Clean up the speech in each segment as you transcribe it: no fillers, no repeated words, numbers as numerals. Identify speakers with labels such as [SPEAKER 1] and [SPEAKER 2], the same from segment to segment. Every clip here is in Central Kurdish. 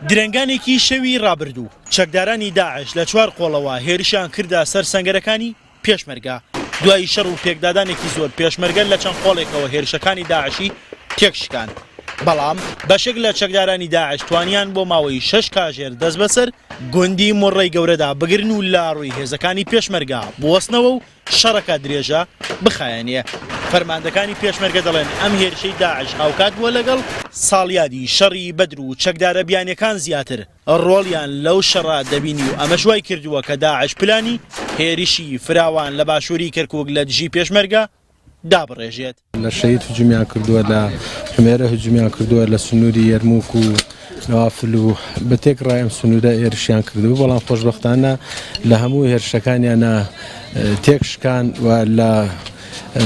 [SPEAKER 1] درەنگانێکی شەوی ڕابردوو، چەکدارانی داعش لە چوار قۆڵەوە هێرشیان کردە سەر سەنگەرەکانی پێشمەرگە، دوای شەڕ و پێکدادانێکی زۆر پێشمەرگە لە چەند قۆڵێکەوە هێرشەکانی داعشی تێکشکاند، بەڵام بەشێک لە چەکدارانی داعش توانیان بۆ ماوەی شەش کاژێر دەستبەسەر گوندی مڕەی گەورەدا بگرن و لە ڕووی هێزەکانی پێشمەرگە بوەستنەوە و شەڕەکە درێژە بخایەنێ. فەرماندەکانی پێشمەرگە دەڵێن ئەم هێرشەی داعش هاوکات بووە لەگەڵ ساڵیادی شەڕی بەدر و چەکدارە بیانیەکان زیاتر ڕۆڵیان لەو شەڕە دەبینی و ئەمەش وای کردووە کە داعش پلانی هێرشی فراوان لە باشووری کەرکوک لە دژی پێشمەرگە دابڕێژێت.
[SPEAKER 2] لە شەهید هجومیان کردووە، لە حومێرە هجومیان کردووە، لە سنووری یەرموک و نەوافل و بە تێکڕای ئەم سنوورە هێرشیان کردبوو، بەڵام خۆشبەختانە لە هەموو هێرشەکانیانە تێکشکان و لە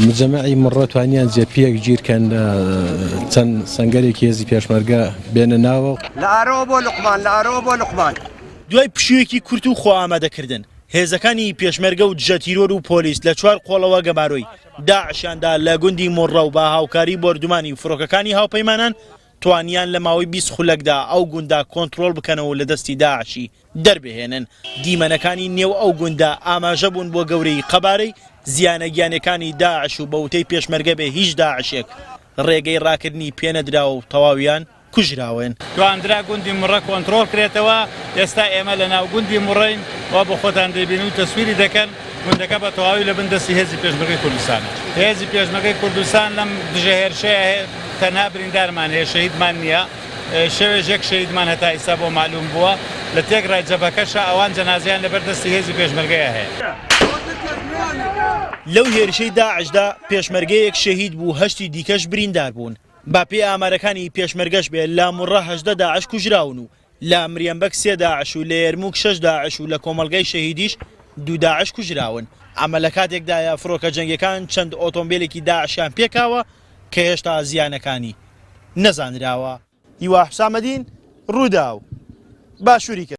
[SPEAKER 2] مجەمەعی مڕە توانیان جێپیەک گیرکەن چەند سەنگەرێکی هێزی پێشمەرگە بێنە ناوە.
[SPEAKER 3] لە ئارەوە بۆ لوقمان، لە ئارەوە بۆ لوقمان.
[SPEAKER 1] دوای پشوویەکی کورت و خۆئامادەکردن، هێزەکانی پێشمەرگە و دژە تیرۆر و پۆلیس لە چوار قۆڵەوە گەمارۆی داعشیان دا لە گوندی موڕە و بە هاوکاری بۆردومانی فڕۆکەکانی هاوپەیمانان توانیان لە ماوەی 20 خولەکدا ئەو گوندە کۆنترۆڵ بکەنەوە و لە دەستی داعشی دەربهێنن. دیمەنەکانی نێو ئەو گوندە ئاماژە بوون بۆ گەورەیی قەبارەی زیانە گیانیەکانی داعش و بە وتەی پێشمەرگە بێ هیچ داعشێک ڕێگەی ڕاکردنی پێنەدراوە و تەواویان کوژراون.
[SPEAKER 4] تواندرا گوندی مڕە کۆنتڕۆڵ کرێتەوە، ئێستا ئێمە لە ناو گوندی مڕەین وا بۆ خۆتان دەیبینن و تەسویری دەکەن، گوندەکە بە تەواوی لە بن دەستی هێزی پێشمەرگەی کوردستانە. هێزی پێشمەرگەی کوردستان لەم دژە هێرشەیە تەنها بریندارمان هەیە شەهیدمان نییە، شەوێش یەک شەهیدمان هەتا ئیستا بۆ مەعلوم بووە، لە تێکڕای جەبهەکەشا ئەوان جەنازەیان لەبەر دەستی هێزی پێشمەرگەیە هەیە.
[SPEAKER 1] لەو هێرشەی داعشدا پێشمەرگەیەک شەهید بوو هەشتی دیکەش بریندار بوون. بە پێی ئامارەکانی پێشمەرگەش بێ لە موڕە 18 داعش کوژراون و لە مریەمبەگ سێ داعش و لە یەرموک شەش داعش و لە کۆمەڵگای شەهیدیش دوو داعش کوژراون. ئەمە لە کاتێکدایە فڕۆکە جەنگیەکان چەند ئۆتۆمبێلێکی داعشیان پێکاوە کە هێشتا زیانەکانی نەزانراوە. هیوا حوسامەدین، رووداو، باشووری کەرکوک.